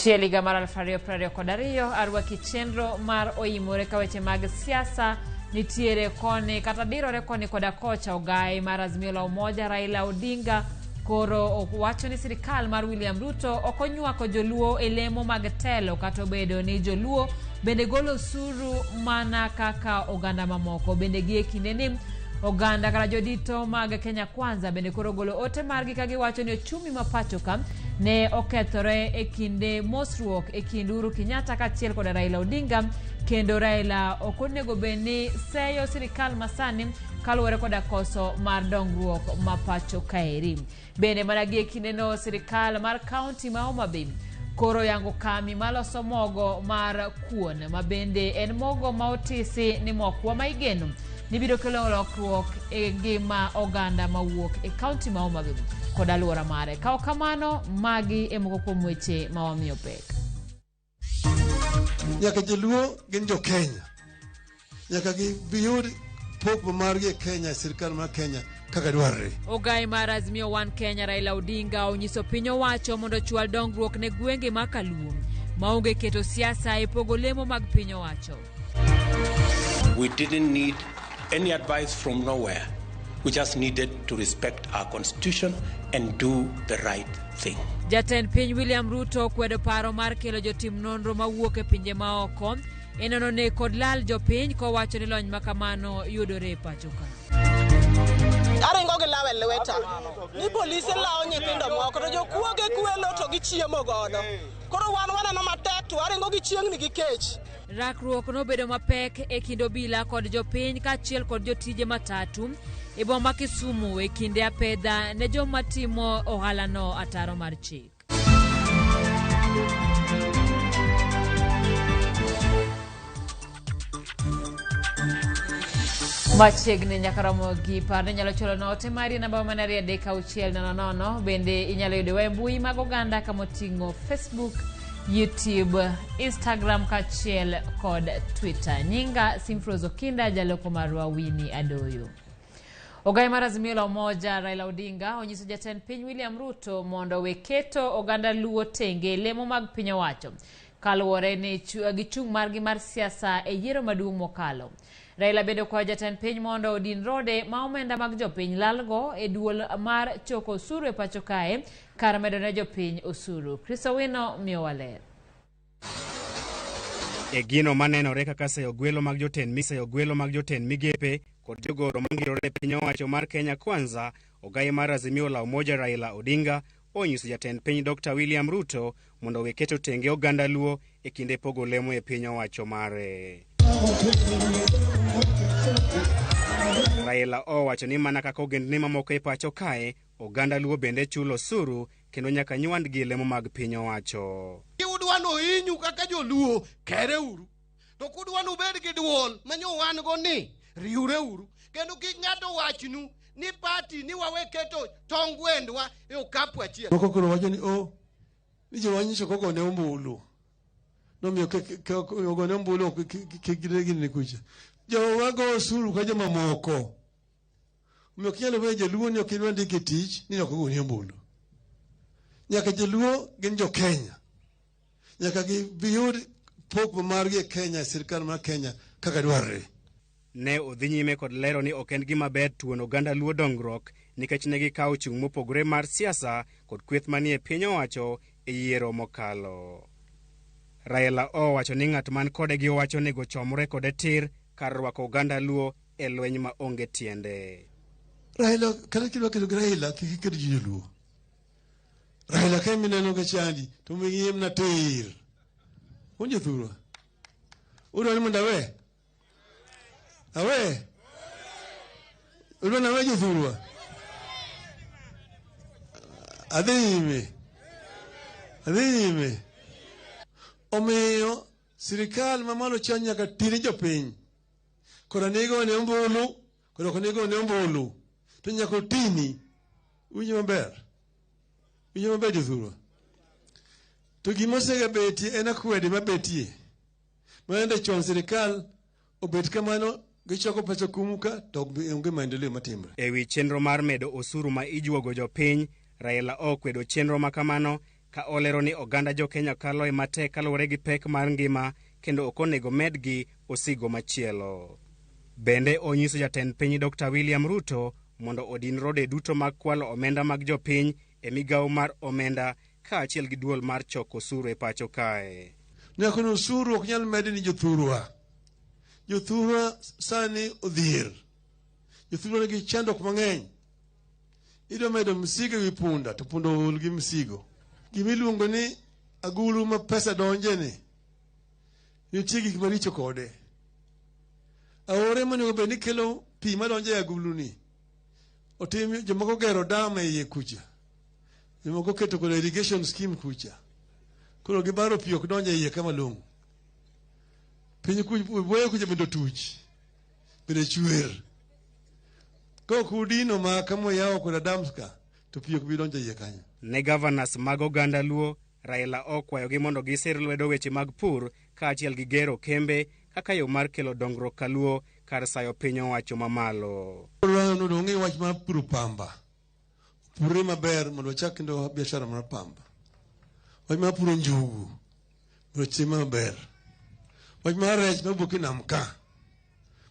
1 higa mar 2022 arwaki chenro mar oimore ka weche mag siasa nitiere koni kata dirore koni koda kocha. Ogai mar Azimio la Umoja Raila Odinga koro wacho ni sirikal mar William Ruto ok onywako joluo e lemo mag telo, kata obedo ni joluo bende golo osuru mana kaka oganda mamoko. Bende gi e kindeni oganda kata jodito mag Kenya Kwanza bende koro golo ote margi ka giwacho ni ochumi ma pacho ka ne okethore e kinde mosruok e kind Uhuru Kenyatta kaachiel koda Raila Odinga, kendo Raila ok onego bed ni seyo sirikal masani kaluwore koda koso mar dongruok ma pacho kaeri. Bende mana gi e kindeno sirikal mar kaunti ma Homa Bay koro yango kambi maloso mogo mar kuon, ma bende en mogo ma otisi ni mokwa ma igeno ni biro kelo lokruok e ngima oganda mawuok e kaunti ma Homa Bay kod alwora mare. Ka ok kamano, magi e moko kuom weche ma wamiyo pek. Nyaka joluo gin jo Kenya. Nyaka giyud pok margi e Kenya, e sirkal mar Kenya kaka dwarore. Ogai mar Azimio One Kenya Raila Odinga onyiso piny owacho mondo ochwal dongruok ne gwenge ma Kaluo maonge keto siasa e pogo lemo mag piny owacho. We didn't need any advice from nowhere. We just needed to respect our constitution and do the right thing. Jatend piny William Ruto okwedo paro mar kelo jotim nonro mawuok e pinje maoko e nono nek kod lal jopiny, kowacho ni lony ma kamano yudore e pacho ka. Aringo gi law e lweta ni polise lawo nyithindo moko to jokuoge kwelo to gichiemo godo. Koro wan waneno matek to waringo gi chieng'ni gi kech. Rakruok nobedo mapek e kind obila kod jopiny kaachiel kod jotije matatu e boma ma Kisumu e kinde apedha ne joma timo ohalano ataro mar chik. Machiegni nyaka romo gi par ni inyalo chwalo na ote mari e namba mana 23600. Bende inyalo yudowa e mbui mag oganda kamoting'o Facebook, YouTube, Instagram kaachiel kod Twitter. Nyinga Simfrose Okinda, jaloko marwa Winnie Adoyo. Ogai mar Azimio la Umoja Raila Odinga onyiso jatend piny William Ruto mondo owe keto oganda Luo tenge e lemo mag piny owacho kaluwore ni gi chung' margi mar siasa e yiero maduong' mokalo. Raila bende okwayo jatend piny mondo odin rode ma omenda mag jopiny lalgo e duol mar choko osuru e pacho kae kar medo ne jopiny osuru. Chris Owino miyowa ler. E gino manenore kaka seyo gwelo mag jotend miseyo gwelo mag jotend migepe kod jogoro mangirore e piny owacho mar Kenya Kwanza, ogai mar Azimio la Umoja Raila Odinga onyiso jatend piny Dr. William Ruto mondo owe keto tenge oganda Luo e kinde pogo lemo e piny owacho mare. Raila owacho ni mana kaka ogendni mamoko e pacho kae, oganda Luo bende chulo osuru kendo nyaka nywandgi e lemo mag piny owacho. Udwa nohinyu kaka joluo, kere uru. To kudwa nubed gi duol manyo wan go ni, riwre uru. Kendo kik ng'ato wachnu ni party ni wawe keto tong gwendwa e okapu achiel. Moko koro wacho ni o ni joma nyiso kok ogone ombulu. Nomiyo ogone ombulu ok kik gine kucha. Jowa go osuru ka jomamoko. Omiyo ok inyal weyo joluo ni ok idwa ndike tich ni ok ogoni ombulu. Nyaka joluo gin jo Kenya. Nyaka giyud pok margi e Kenya, e sirkal mar Kenya kaka dwarore. Ne odhi nyime kod lero ni ok en gima ber tuono oganda Luo dongruok nikech ne gikawo chung' mopogore mar siasa kod kweth manie piny owacho e yiero mokalo. Raila owacho ni ng'at man kode gi owacho onego chomre kode tir kar rwako oganda Luo e lweny ma onge tiende. Raila kata kidwa kedo gi Raila kik iket gi joluo. Raila ka mineno ka chandi to ming'iye mana tir. Unjo thurwa. Udwa ni mondo awe? Awe? Udwa ni awe jothurwa? Adhi nyime. Adhi nyime. Omiyo sirikal mamalo cha nyaka tine jopiny. Koro nigone ombulu, koro ok nigone ombulu. To nyaka otini. Winjo maber? Winjo maber jothurwa? To gima osegabetie en akwede mabetie. Mayande chon sirikal obet kamano gichoko pesa kumu ka to onge maendeleo matimre. E wi chenro mar medo osuru ma ijuogo jopiny, Raila okwedo chenro ma kamano Ka olero ni oganda jo Kenya kalo e matek kaluwore gi pek mar ngima kendo ok onego medgi osigo machielo. Bende onyiso jatend piny Dr. William Ruto mondo odin rode duto mag kwalo omenda mag jopiny e migawo mar omenda kaachiel gi duol mar choko osuru e pacho kae. Nyaka osuru ok nyal medi ni jothurwa. Jothurwa sani odhier. Jothurwa nigi chandruok mang'eny. Idwa medo msigo ewi punda to punda ool gi msigo. Gimiluongo ni agulu ma pesa donje ni nitie gik maricho kode. Aore monego bed ni kelo pi madonjo e agulu ni otim jomoko gero dam e iye kucha. Jomoko keto koda irrigation scheme kucha. Koro gibaro pi ok donjo e iye kama long'o. Piny buoyo kucha bende otuch. Bende chwer. Ka ok udino ma kama oyawo koda dams ka to pi ok bi donjo e iye kanyo. Ne gavanas mag oganda Luo, Raila okwayogi mondo gisir lwedo weche mag pur kaachiel gi gero kembe kaka yo mar kelo dongruok kaluo kar sayo piny owacho mamalo. Mondo ong'e wach mar puro pamba. Purre maber mondo wachak kendo biashara mar pamba. Wach mar puro njugu mondo otim maber. Wach mar rech mawuok e nam ka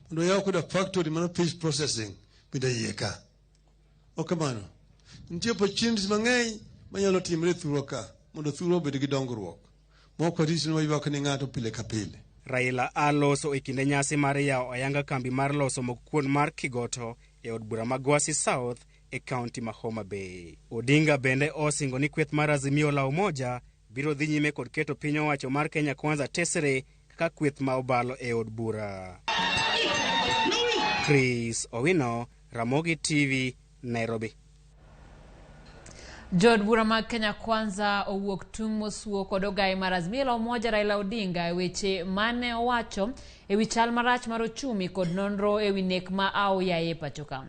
mondo oyaw koda factory mar fish processing bende iye ka. Ok kamano. Nitie opportunities mang'eny manyalo timre e thurwa ka mondo thurwa obed gi dongruok. Mok warit ni waywak ni ng'ato pile ka pile. Raila a loso e kinde nyasi mar yawo ayanga kambi mar loso mok kuon mar Kigoto e od bura ma Gwasi South e kaunti ma Homa Bay. Odinga bende osingo ni kweth mar Azimio la Umoja biro dhi nyime kod keto piny owacho mar Kenya Kwanza tesre kaka kweth ma obalo e od bura. Chris Owino, Ramogi TV, Nairobi. Jood bura mag Kenya Kwanza owuok tung' mosuo kod ogai mar Azimio la Umoja Raila Odinga e weche mane owacho ewi chal marach mar ochumi kod nonro ewi nek ma aoyaye e pacho ka.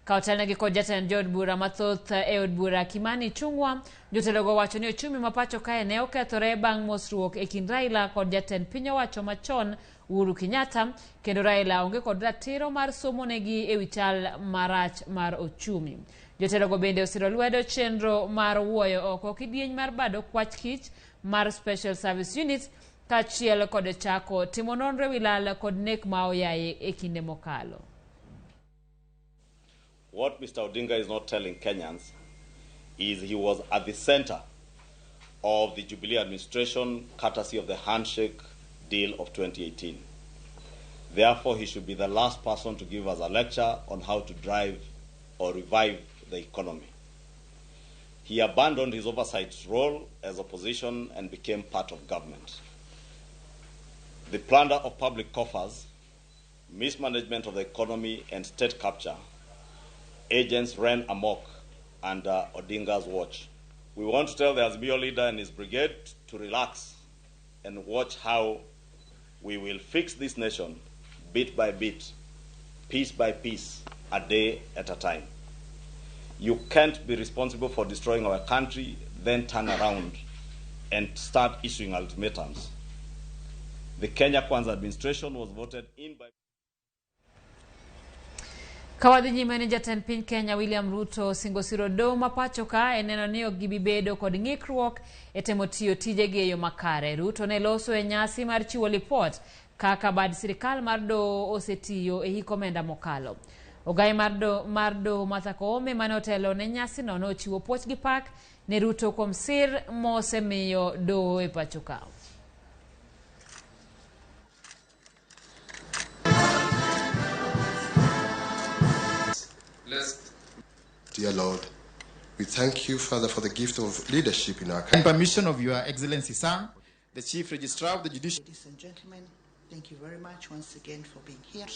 Ka otelnegi kod jatend jood bura mathoth e od bura Kimani Ichung'wa, jotelogo wacho ni ochumi ma pacho kae ne okethore bang' mosruok e kind Raila kod jatend piny owacho machon Uhuru Kenyatta, kendo Raila onge kod ratiro mar somo negi ewi chal marach mar ochumi. Jotelogo bende osiro lwedo chenro mar wuoyo oko kidieny mar bad okwach kich mar Special Service Unit kaachiel kod chako timo nonro ewi lal kod nek ma oyaye e kinde mokalo. What Mr. Odinga is not telling Kenyans is he was at the center of the Jubilee administration, courtesy of the handshake deal of 2018. Therefore, he should be the last person to give us a lecture on how to drive or revive the economy. He abandoned his oversight role as opposition and became part of government. The plunder of public coffers, mismanagement of the economy, and state capture, agents ran amok under Odinga's watch. We want to tell the Azimio leader and his brigade to relax and watch how we will fix this nation bit by bit, piece by piece, a day at a time. You can't be responsible for destroying our country, then turn around and start issuing ultimatums. The Kenya Kwanza administration was voted in by... Ka wadhi nyime ni jatend piny Kenya William Ruto singo siro doho ma pacho ka e neno ni ok gibi bedo kod ng'ikruok e temo tiyo tijegi e yo makare. Ruto ne loso e nyasi mar chiwo lipot kaka bad sirikal mar doho osetiyo e hik omenda mokalo. Ogai mar doho Martha Koome mane otelo ne nyasino nochiwo puoch gi pak ne Ruto kuom sir mosemiyo doho e pacho ka. Dear Lord, we thank you, Father, for the gift of leadership in our country. And permission of Your Excellency, sir, the Chief Registrar of the Judiciary. Ladies and gentlemen, thank you very much once again for being here.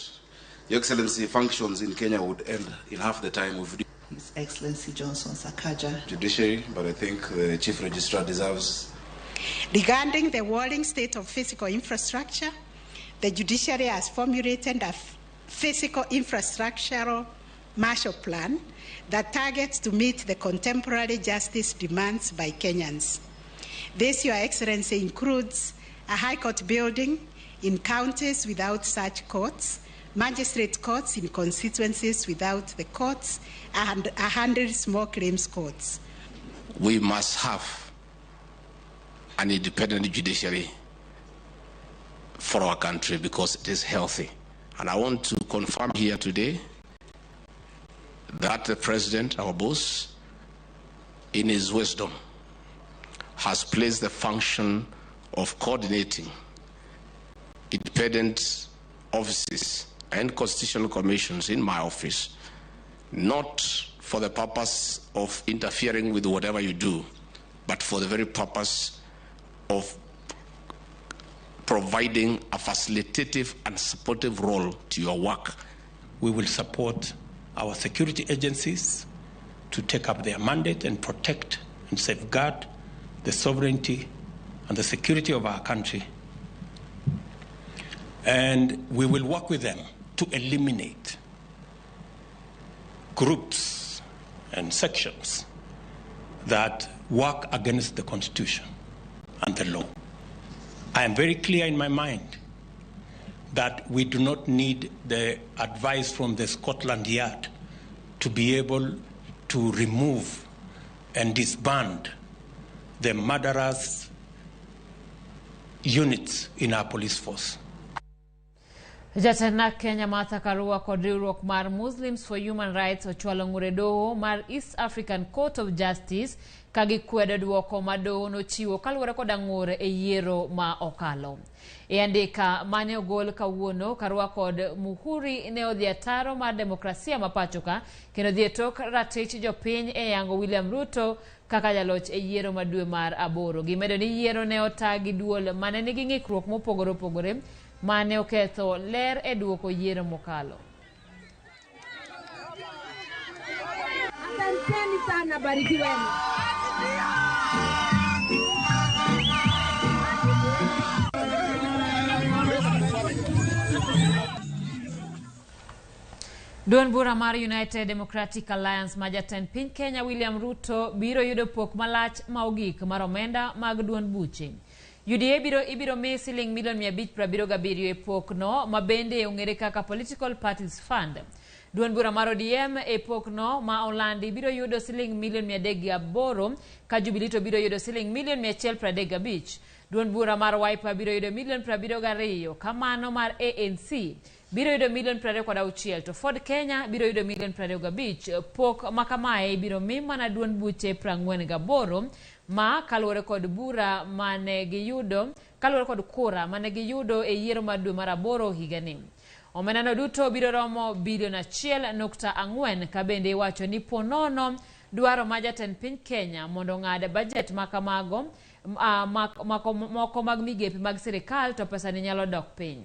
Your Excellency, functions in Kenya would end in half the time of His Excellency Johnson Sakaja. Judiciary, but I think the Chief Registrar deserves. Regarding the worrying state of physical infrastructure, the judiciary has formulated a physical infrastructural Marshall Plan that targets to meet the contemporary justice demands by Kenyans. This, Your Excellency, includes a high court building in counties without such courts, magistrate courts in constituencies without the courts, and 100 small claims courts. We must have an independent judiciary for our country because it is healthy. And I want to confirm here today that the president, our boss, in his wisdom, has placed the function of coordinating independent offices and constitutional commissions in my office, not for the purpose of interfering with whatever you do, but for the very purpose of providing a facilitative and supportive role to your work. We will support our security agencies to take up their mandate and protect and safeguard the sovereignty and the security of our country. And we will work with them to eliminate groups and sections that work against the Constitution and the law. I am very clear in my mind that we do not need the advice from the Scotland Yard to be able to remove and disband the murderous units in our police force. Jatend NARC Kenya Martha Karua kod riwruok mar Muslims for Human Rights ochwalo ng'ur e doho mar East African Court of Justice ka gikwedo duoko ma doho nochiwo kaluwore koda ng'ur e yiero ma okalo. E andika mane ogol kawuono, Karua kod Muhuri ne odhi ataro mar demokrasia ma pacho ka kendo dhi e tok ratich jopiny e yango William Ruto kaka jaloch e yiero ma dwe mar aboro. Gimedo ni yiero ne ota gi duol mane nigi ng'ikruok mopogore opogore mane oketho ler e duoko yiero mokalo. Asanteni sana, barikiweni. Duond bura mar United Democratic Alliance ma jatend piny Kenya William Ruto biro yudo pok malach ma ogik mar omenda mag duond buche. UDA biro ibiro mi siling milion 577 e pok no ma bende ong'ere kaka Political Parties Fund. Duond bura mar ODM e pok no ma olandi biro yudo siling milion 308 ka Jubilee to biro yudo siling milion 135. Duond bura mar Wiper biro yudo milion 72, kamano mar ANC biro yudo milion 26 to Ford Kenya biro yudo milion 25. Pok makamae ibiro mi mana duond buche 48 ma kaluwore kod bura mane giyudo kaluwore kod kura mane giyudo e yiero mar dwe mar aboro higani. Omendano duto biro romo bilion 1.4 ka bende iwacho ni po nono dwaro ma jatend piny Kenya mondo ong'ad bajet makamago moko mag migepe mag sirikal to pesani nyalo dok piny.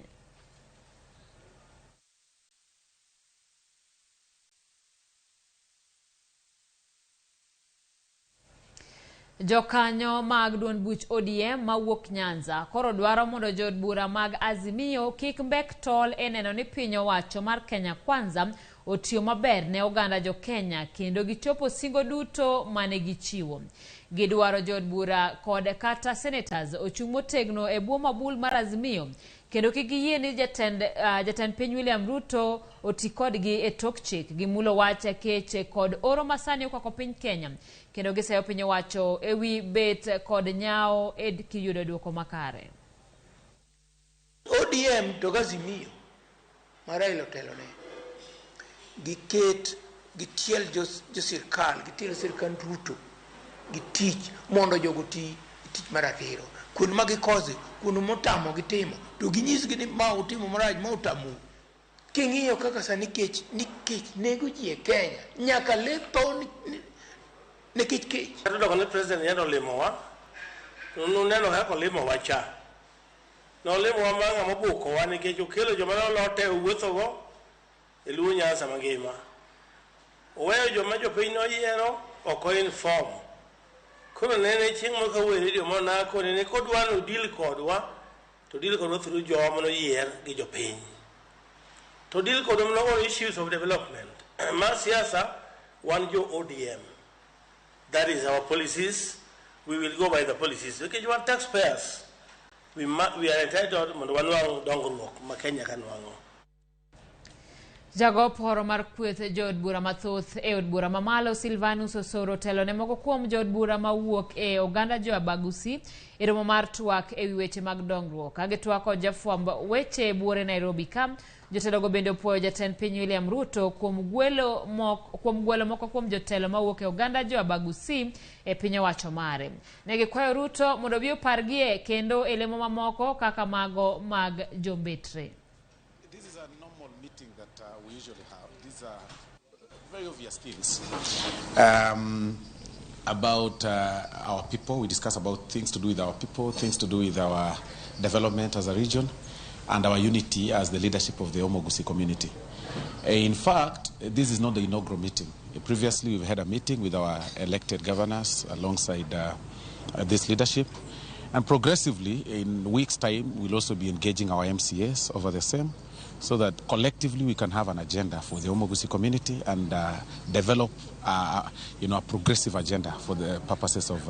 Jokanyo mag duond buch ODM mawuok Nyanza koro dwaro mondo jood bura mag Azimio kik mbek tol e neno ni piny owacho mar Kenya Kwanza otiyo maber ne oganda jo Kenya kendo gichopo singo duto mane gichiwo. Gidwaro jood bura kod kata senators ochung' motegno e bwo mabul mar Azimio kendo kik giyie ni jatend piny William Ruto oti kodgi e tok chik. Gimulo wach kech kod oro masani okwako piny Kenya kendo giseyo piny owacho ewi bet kod nyawo e kiyudo duoko makare. ODM to Azimio ma Raila otelone giket gitiel jo sirkal gitiel sirkand Ruto gi tich mondo jogo ti tich maratiro. Kuond ma gikose, kuond motamo gitimo, to ginyisgi ni ma utimo marach, ma otamou. King'iyo kaka sani kech ni kech nego ji e Kenya, nyaka le tho nikech kech. Kata ne president yando olimowa, nuneno kaka olimowa cha. Nolimowa ma ng'ama obukowa nikech okelo joma nolote owuothogo e Luo Nyanza mangima. Oweyo joma jopiny noyiero ok o-inform. Koro nene chieng' moro kawuoyo e redio moro nakone ni kodwa ni odil kodwa, to deal kodwa through jowa manoyier gi jopiny. To deal kodwa mana on issues of development. Mar siasa, wan jo ODM. That is our policies. We will go by the policies. Nikech wan taxpayers. We are entitled mondo wanwang' dongruok ma Kenya ka nwang'o. Jago poro mar kweth jood bura mathoth e od bura mamalo Silvanus Osoro telo ne moko kuom jood bura mawuok e oganda jo Abagusi e romo mar twak ewi weche mag dongruok. Ka gitwak kod jafwamb weche buore Nairobi ka, jotelogo bende opuoyo jatend piny William Ruto kuom gwelo moko kuom jotelo mawuok e oganda jo Abagusi e piny owacho mare. Ne gikwayo Ruto mondo obi opargie kendo e lemo mamoko kaka mago mag jombetre. This is a normal meeting that we usually have. These are very obvious things about our people. We discuss about things to do with our people, things to do with our development as a region, and our unity as the leadership of the Omogusi community. In fact, this is not the inaugural meeting. Previously, we've had a meeting with our elected governors alongside this leadership. And progressively, in weeks' time, we'll also be engaging our MCAs over the same, so that collectively we can have an agenda for the Omogusi community and develop a progressive agenda for the purposes of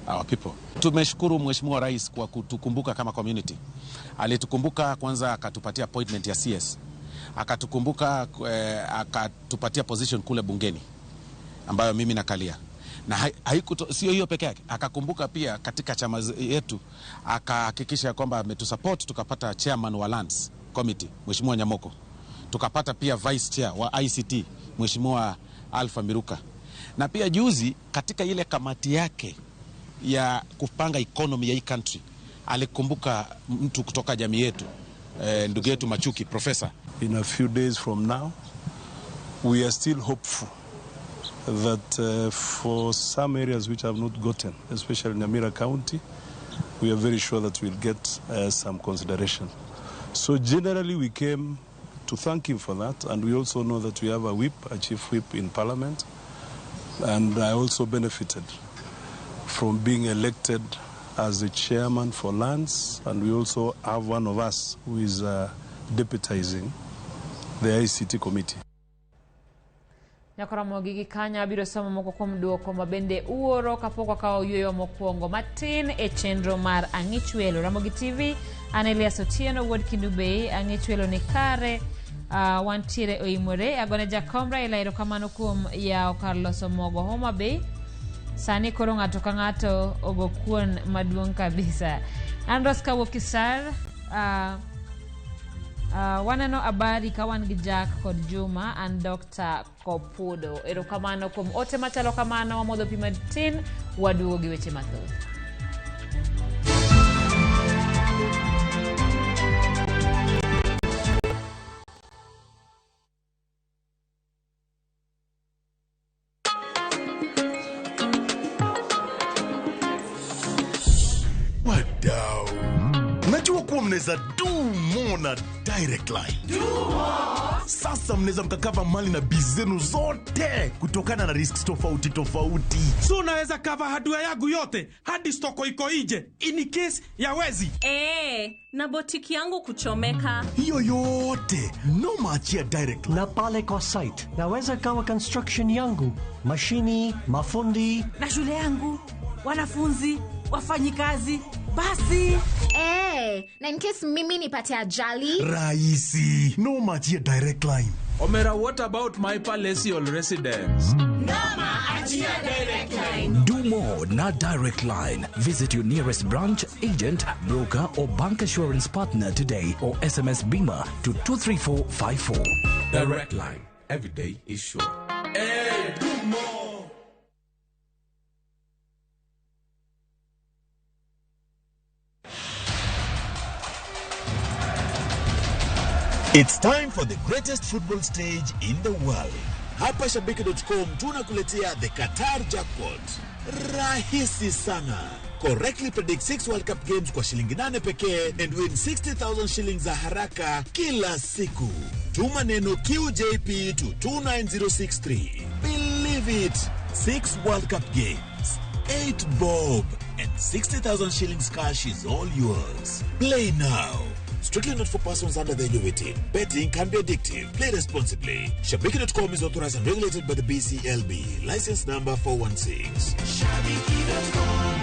our people. Tumeshukuru Mheshimiwa Rais kwa kutukumbuka kama community. Alitukumbuka kwanza akatupatia appointment ya CS. Akatukumbuka akatupatia position kule bungeni ambayo mimi nakalia. Na sio hiyo peke yake, akakumbuka pia katika chama yetu, akahakikisha kwamba ametusupport, tukapata chairman wa Lands Committee Mheshimiwa Nyamoko, tukapata pia vice chair wa ICT Mheshimiwa Alpha Miruka, na pia juzi katika ile kamati yake ya kupanga economy ya hii country alikumbuka mtu kutoka jamii yetu, ndugu yetu Machuki professor. In a few days from now we are still hopeful that for some areas which have not gotten, especially in Nyamira County, we are very sure that we'll get some consideration. So generally we came to thank him for that, and we also know that we have a whip, a chief whip in parliament, and I also benefited from being elected as the chairman for lands, and we also have one of us who is deputizing the ICT committee. Nyakoromogi gi kanya abiro somo moko kuom duoko ma bende uoro kapok wakawo yueyo mokwongo matin e chenro mar Ang'ichwelo. Ramogi TV, an Elias Otieno wuod Kindu Bay, Ang'ichwelo ni kare, wantiere oimore. Agone Jakom Raila erokamano kuom yawo kar loso mogo Homa Bay. Sani koro ng'ato ka ng'ato ogo kuon maduong' kabisa. Andros kawuok Kisar, waneno habari ka wan gi Jack kod Juma and Dr. Kopudo. Erokamano kuom ote machalo kamano, wamodho pi matin, waduogo gi weche mathoth. Wadau, najua kuwa mnaweza do more na Direct Line. Do more. Sasa mnaweza mkakava mali na biz zenu zote kutokana na risks tofauti tofauti. So unaweza cover hardware yangu yote hadi stoko iko nje in case ya wezi. Na botiki yangu kuchomeka. Hiyo yote no maachia Direct Line. Na pale kwa site naweza kawa construction yangu, mashini, mafundi na shule yangu, wanafunzi, wafanyikazi. Basi. Na in case mimi nipate ajali. Raisi, no maachia Direct Line. Omera, what about my palatial residence? Noma achia Direct Line. Do more na Direct Line. Visit your nearest branch, agent, broker or bank assurance partner today or SMS BIMA to 23454. Direct Line. Every day is sure. Hey, do more. It's time for the greatest football stage in the world. Hapa Shabiki.com tunakuletea the Qatar Jackpot. Rahisi sana. Correctly predict 6 World Cup games kwa shilingi 8 pekee and win 60,000 shillings za haraka kila siku. Tuma neno QJP to 29063. Believe it. 6 World Cup games, 8 bob and 60,000 shillings cash is all yours. Play now. Strictly not for persons under the age of 18. Betting can be addictive. Play responsibly. Shabiki.com is authorized and regulated by the BCLB. License number 416. Shabiki.com.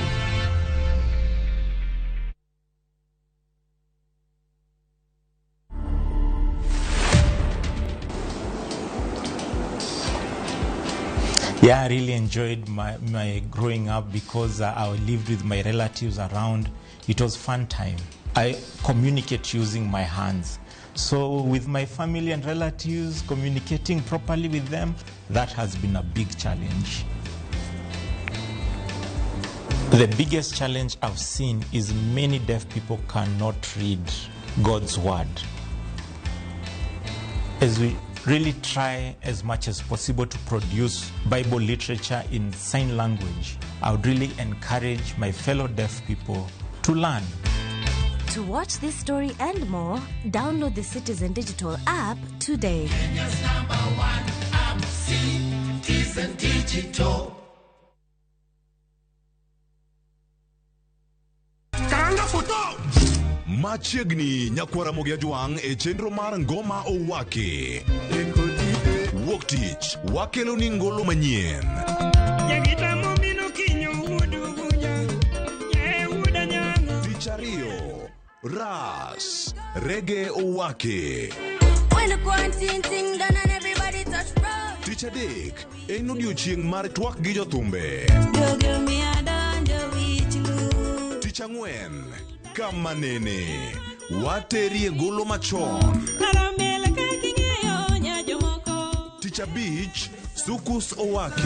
Yeah, I really enjoyed my growing up because I lived with my relatives around. It was fun time. I communicate using my hands. So with my family and relatives, communicating properly with them, that has been a big challenge. The biggest challenge I've seen is many deaf people cannot read God's word. As we really try as much as possible to produce Bible literature in sign language, I would really encourage my fellow deaf people to learn. To watch this story and more, download the Citizen Digital app today. Kenya's number one app, Citizen Digital. Karanga foto! Machiegni nyakwara Ramogi Ajwang' e chenro mar Ngoma Owaki. Wuok tich wakelo ni ngolo manyien. Tich ariyo, Ras, Reggae Owaki. Tich adek, en odiochieng' mar twak gi jothumbe. Tich ang'wen, kama nene, waterie golo machon. Tich abich, Sukus Owaki.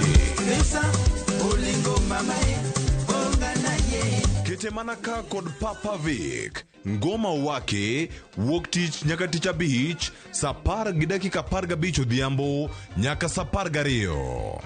Kete mana ka kod Papa Vic. Ngoma Owaki, wuok tich nyaka tich abich, saa 10:15 odhiambo nyaka saa 12.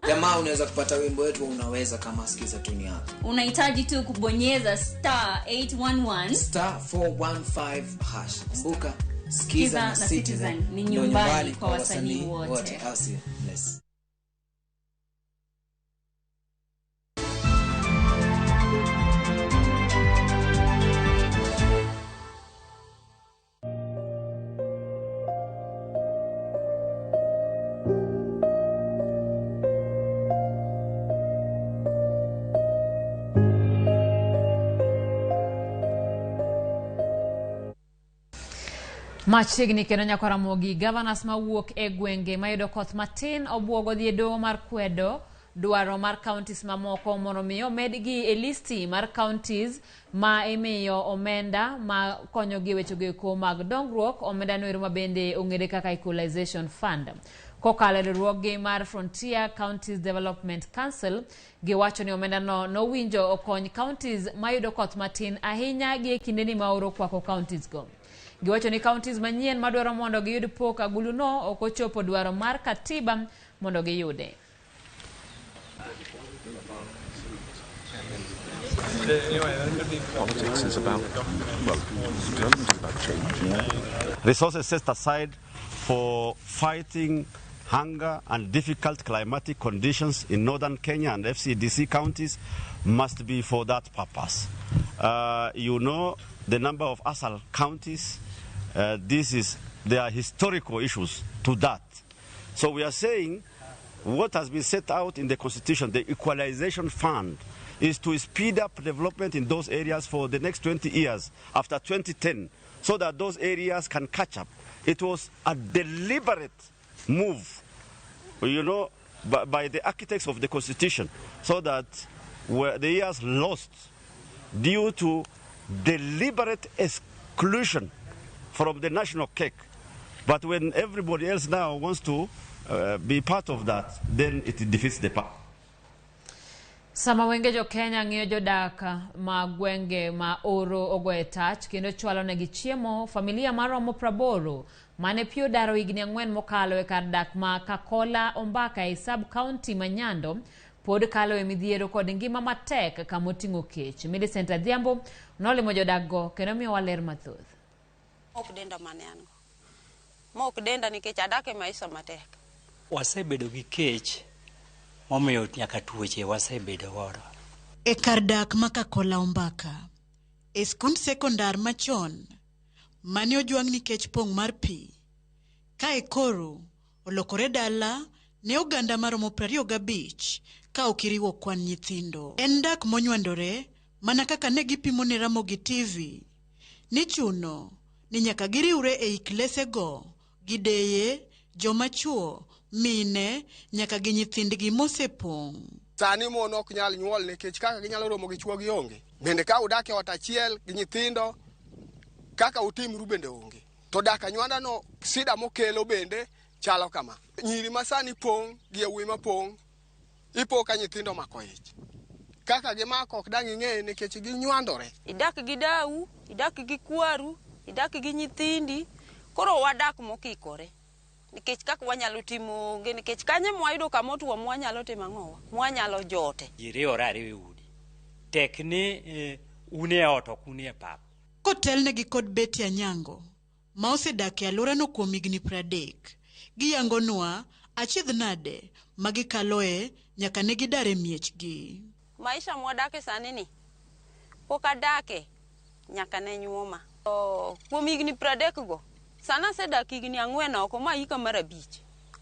Jamaa, unaweza kupata wimbo wetu unaweza kama sikiza tuni yako. Unahitaji tu kubonyeza star 811 star 415 hash. Kumbuka sikiza na Citizen ni nyumbani kwa wasanii wote. Bless. Machiegni kendo nyaka Ramogi, governors mawuok e gwenge mayudo koth matin obuogo dhi e doho mar kwedo dwaro mar counties mamoko mondo mi omedgi e listi mar counties ma imiyo omenda ma konyogi e wechego eko mag dongruok. Omenda no ero ma bende ong'ere kaka Equalization Fund. Kokalo e riwruoggi mar Frontier Counties Development Council, giwacho ni omenda no nowinjo okony counties mayudo koth matin ahinya gi e kindeni ma oro kwako counties go. Giwacho ni counties manyien madwaro mondo giyud pok aguluno ok ochopo dwaro mar katiba mondo giyude. Politics is about, well, development is about change. Yeah. Resources set aside for fighting hunger and difficult climatic conditions in northern Kenya and FCDC counties must be for that purpose. You know the number of ASAL counties, there are historical issues to that. So we are saying what has been set out in the Constitution, the Equalization Fund, is to speed up development in those areas for the next 20 years after 2010, so that those areas can catch up. It was a deliberate move, you know, by the architects of the Constitution, so that the years lost due to deliberate exclusion from the national cake. But when everybody else now wants to be part of that, then it defeats the purpose. Sama wenge jo Kenya ng'iyo jodak ma gwenge ma oro ogoye tach kendo chwalo negi chiemo, familia maromo 80 mane pi odaro higni 4 mokalo e kar dak ma Kakola Ombaka e sub county ma Nyando pod kalo e midhiero kod ngima matek kamoting'o kech. Millicent Adhiambo nolimo jodak go kendo miyowa ler mathoth. Ok denda mane an go. Mok denda nikech adak e maisha matek. Wasebedo gi kech momiyo nyaka tuoche wasebedo godo. E kar dak ma Kakola Ombaka, e skund sekondar machon mane ojwang' nikech pong' mar pi, kae koro olokore dala ne oganda maromo 25 ka ok iriwo kwan nyithindo. En dak monywandore mana kaka ne gipimo ne Ramogi TV ni chuno ni nyaka giriwre ei klesego gi deye, joma chuo, mine nyaka gi nyithindgi mosepong'. Sani mon ok nyal nyuol nikech kaka ginyalo romo gi chuogi onge. Bende ka udak e ot achiel gi nyithindo, kaka utimru bende onge. To dak anywanda no sida mokelo bende chalo kama. Nyiri ma sani pong' gi yawuoyi mapong' ipo ka nyithindo omako ich. Kaka gimako ok dang' ing'e nikech ginywandore. Idak gi dau, idak gi kwaru, idak gi nyithindi, koro wadak mokikore. Nikech kaka wanyalo timo onge, nikech kanye mwayudo kama otuo mwanyalo timo ang'owa? Mwanyalo jote. Ji riwore ariwa e udi. Tek ni un e ot ok un e pap. Kotelnegi kod Betty Anyango, ma osedak e alworano kuom higni 30, giyangonwa achiedh nade ma gikaloe nyaka ne gidar e miechgi. Maisha mwadake sani ni, pok adake nyaka ne nyuoma. Kuom higni 30 go, sana asedak higni 4 oko ma hika mar 5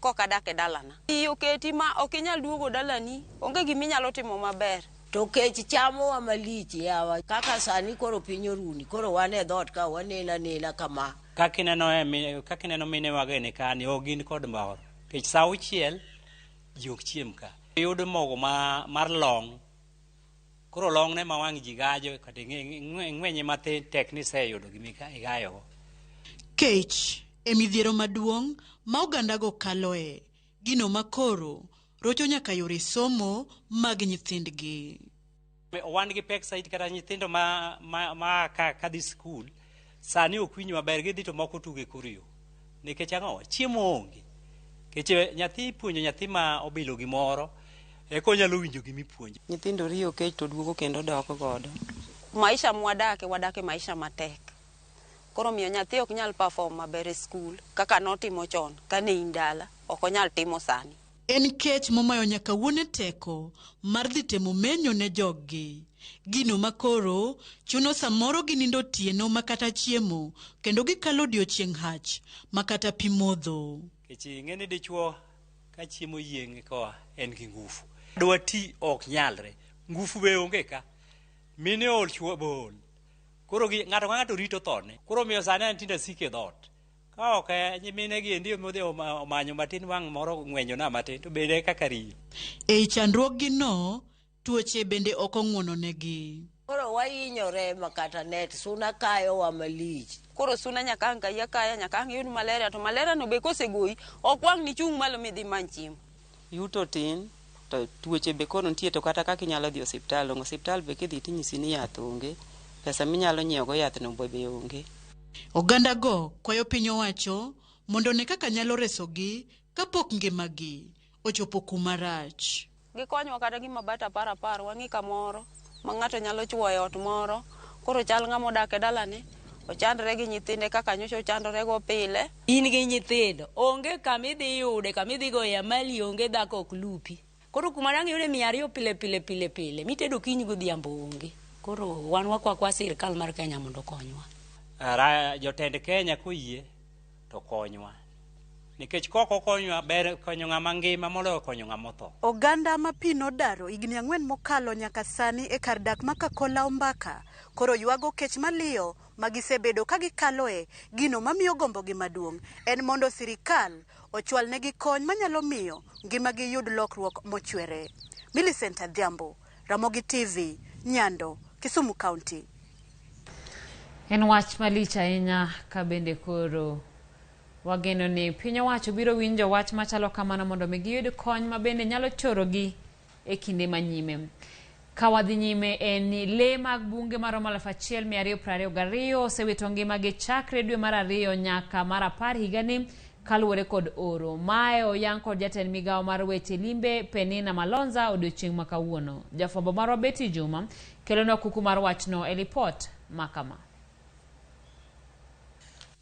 kok adak e dalana. Iyi oketi ma ok inyal duogo dalani, onge gima inyalo timo maber. To kech chamowa malich yawa, kaka sani koro piny oruni, koro wan e dhoot ka waneno anena kama. Kaka ineno minewa gini kani, ok gin kod mor. Nikech sa 6 ji ok chiem ka. Iyudo mogo mar long'. Koro long' ne ma wang' ji gajo, kata ing'wenye mathin tek ni iseyudo gima igayogo. Kech e midhiero maduong' ma ogandago kaloe, gino makoro rocho nyaka yore somo mag nyithindgi. Wan gi pek saidi kata nyithindo ma kadhi skul, sani ok winj maber, gidhi to moko tugo e kor yo. Nikech ang'o? Chiemo onge. Nikech nyathi ipuonjo nyathi ma obilo gimoro, eka onyalo winjo gima ipuonjo. Nyithindo riyo kech to duogo kendo dok godo. Maisha mwadake, wadake maisha matek. Koro miyo nyathi ok nyal perform maber e skul kaka notimo chon kane in dala, ok onyal timo sani. En kech momayo nyaka wuone teko mar dhi temo menyo ne joggi. Gino makoro chuno samoro ginindo otieno makata chiemo kendo gikalo odiochieng' hach makata pi modho. Nikech ing'e ni dichuo ka chiemo yieng' koa en gi ngufu. Dwa ti ok nyalre, ngufu be onge ka. Mine ol chuo be ol. Koro ng'ato ka ng'ato rito thone. Koro miyo sani an tinde asiko e dhoot. Ka ok nyimine gi endi modhi omanyo matin wang' moro ng'wenyo na matin to bende kaka riyo. Ei chandruokgi no, tuoche bende ok ong'wononegi. Koro wahinyore ma kata net suna kayowa malich. Koro suna nyaka ang' kayi akaya, nyaka ang' iyud malaria, to malaria no be kosegoyi, ok wang' nichung' malo midhi many chiemo. Yuto tin, to tuoche be koro nitie, to kata kaka inyalo dhi osiptal, onge osiptal be kidhi tinyisi ni yath onge, pesa minyalo nyiewogo yathno be onge. Ogandago kwayo piny owacho mondo one kaka nyalo resogi kapok ngimagi ochopo kuma rach. Gikonywa kata gi mabati 10 10, wang'i kamoro ma ng'ato nyalo chuoyo e ot moro. Koro chal ng'ama odak e dalane, ochandre gi nyithinde kaka nyocha ochandore go pile. In gi nyithindo, onge kama idhi yude, kama idhi goye amali onge, dhako ok lupi. Koro kuma dang' iyude 200 pile pile pile pile, mitedo okinyi godhiambo onge. Koro wan wakwakwa sirkal mar Kenya mondo okonywa. Jotend Kenya koyie to konywa. Nikech kok okonywa, ber konyo ng'ama ngima moloyo konyo ng'ama otho. Oganda ma pi nodaro higni 4 mokalo nyaka sani e kar dak ma Kakola Ombaka koro ywago kech maliyo ma gisebedo ka gikaloe. Gino mamiyo gombogi maduong' en mondo sirikal ochwalnegi kony manyalo miyo ngimagi yud lokruok mochwere. Millicent Adhiambo, Ramogi TV, Nyando, Kisumu County. En wach malich ahinya ka bende koro wageno ni piny owacho biro winjo wach machalo kamano mondo mi giyud kony ma bende nyalo chorogi e kinde manyime. Ka wadhi nyime en ni lee mag bunge maromo 1222 osewito ngimagi chakre dwe mar 2 nyaka mar 10 higani kaluwore kod oro. Mae oyang kod jatend migawo mar weche limbe Penina Malonza odiochieng' ma kawuono. Jafwambo marwa Betty Juma kelonwa kuku mar wachno e lipot ma kama.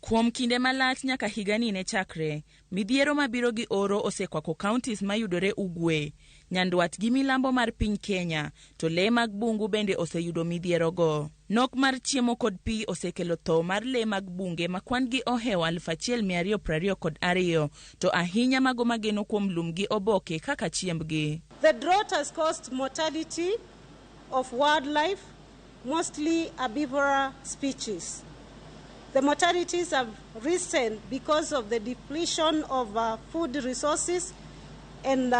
Kuom kinde malach nyaka higani ne chakre, midhiero mabiro gi oro osekwako counties mayudore Ugwe, Nyandwat gi milambo mar piny Kenya, to lee mag bungu bende oseyudo midhierogo. Nok mar chiemo kod pi osekelo tho mar lee mag bunge ma kwan gi ohewo 1222, to ahinya mago mageno kuom lum gi oboke kaka chiembgi. The drought has caused mortality of wildlife, mostly herbivore species. The mortalities have risen because of the depletion of food resources and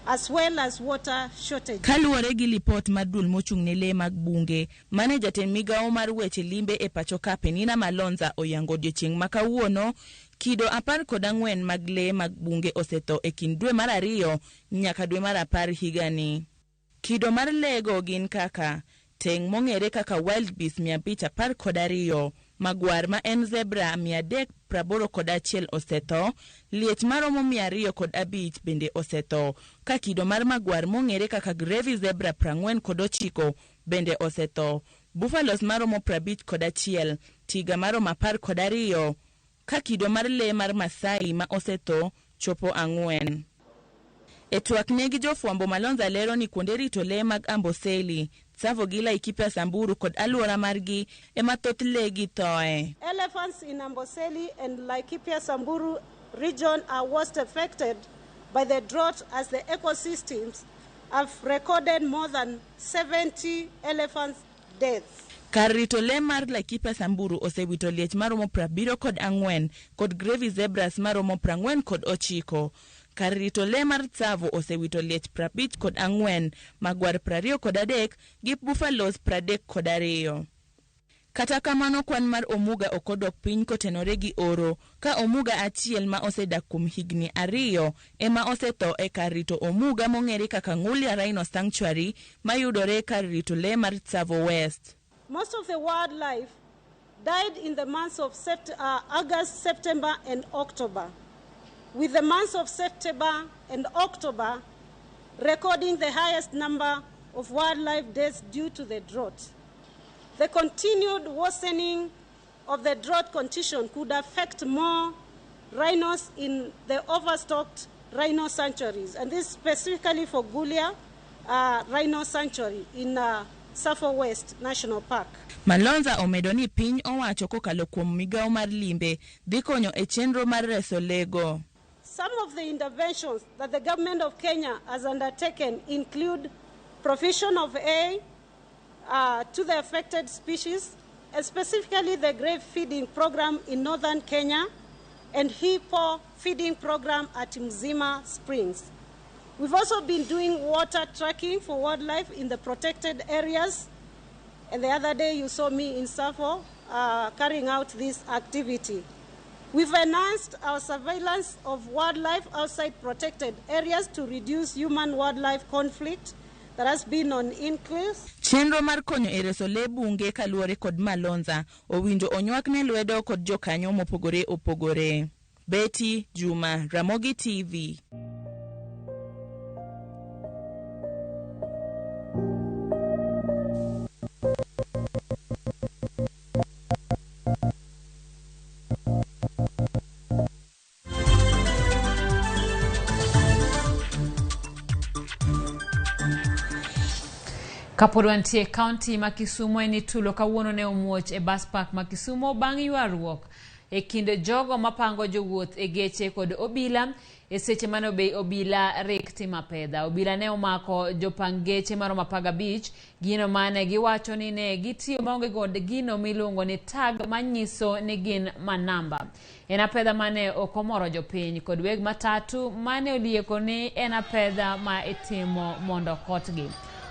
as well as water shortage. Kaluwore gi lipot mar duol mochung' ne lee mag bunge, mane jatend migawo mar weche limbe e pacho ka Penina Malonza oyango odiochieng' ma kawuono, kido 14 mag lee mag bunge osetho e kind dwe mar 2 nyaka dwe mar 10 higani. Kido mar lee go gin kaka teng' mong'ere kaka wildebeest 512, magwar ma en zebra 381 osetho, liech maromo 205 bende osetho, ka kido mar magwar mong'ere kaka grevy zebra 49 bende osetho, buffaloes maromo 51, tiga maromo 12, ka kido mar lee mar Masai ma osetho chopo 4. E twak ne gi jofwambo, Malonza lero ni kuonde rito lee mag Amboseli, Tsavo gi Laikipia Samburu kod alwora margi ema thoth lee gi thoe. Elephants in Amboseli and Laikipia Samburu region are worst affected by the drought, as the ecosystems have recorded more than 70 elephant deaths. Kar rito lee mar Laikipia Samburu osewito liech maromo 74 kod grevy zebras maromo 49. Kar rito lee mar Tsavo osewito liech 54, magwar 23 gi buffaloes 32. Kata kamano, kwan mar omuga ok odok piny kotenore gi oro, ka omuga achiel ma osedak kuom higni 2 ema osetho e kar rito omuga mong'ere kaka Ngulia Rhino Sanctuary mayudore kar rito lee mar Tsavo West. Most of the wildlife died in the months of August, September and October, with the months of September and October recording the highest number of wildlife deaths due to the drought. The continued worsening of the drought condition could affect more rhinos in the overstocked rhino sanctuaries, and this specifically for Gulia Rhino Sanctuary in Tsavo West National Park. Malonza omedo ni piny owacho kokalo kuom migawo mar limbe dhi konyo e chenro mar reso lego. Some of the interventions that the government of Kenya has undertaken include provision of aid to the affected species, and specifically the grave feeding program in northern Kenya and hippo feeding program at Mzima Springs. We've also been doing water tracking for wildlife in the protected areas. And the other day you saw me in Tsavo carrying out this activity. We've enhanced our surveillance of wildlife outside protected areas to reduce human-wildlife conflict that has been on increase. Chenro mar konyo e reso lee bunge kaluwore kod Malonza owinjo onywak ne lwedo kod jokanyo mopogore opogore. Betty Juma, Ramogi TV. Kapod wantie e kaunti ma Kisumu, en ni tulo kawuono ne omuoch e bus park ma Kisumu bang' ywaruok e kind jogo mapango jowuoth e geche kod obila e seche mane obila rik timo apedha. Obila ne omako jopang geche maromo 15, gino mane giwacho ni ne gitiyo maonge kod gino miluongo ni tag manyiso ni gin manamba. En apedha mane ok omoro jopiny kod weg matatu mane olieko ni en apedha ma itimo mondo kotgi.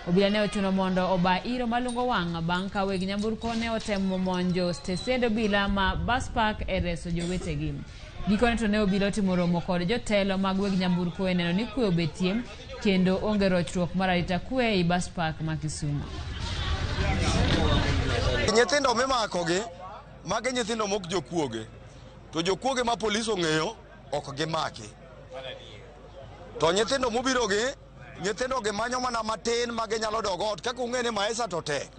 Obila ne ochuno mondo oba iro malungo wang' bang' ka weg nyamburko ne otemo monjo stesend obila ma bus park e reso jowetegi. Gikone to ne obila otimo romo kod jotelo mag weg nyamburko e neno ni kwe obetie kendo onge rochruok mar arita kwe ei bus park ma Kisumu. Nyithindo mimakogi, magi nyithindo mok jokuoge. To jokuoge ma polis ong'eyo ok gimaki. To nyithindo mobirogi, nyithindo gi manyo mana matin ma ginyalo dok ot. Kaka ung'e ni maisha to tek.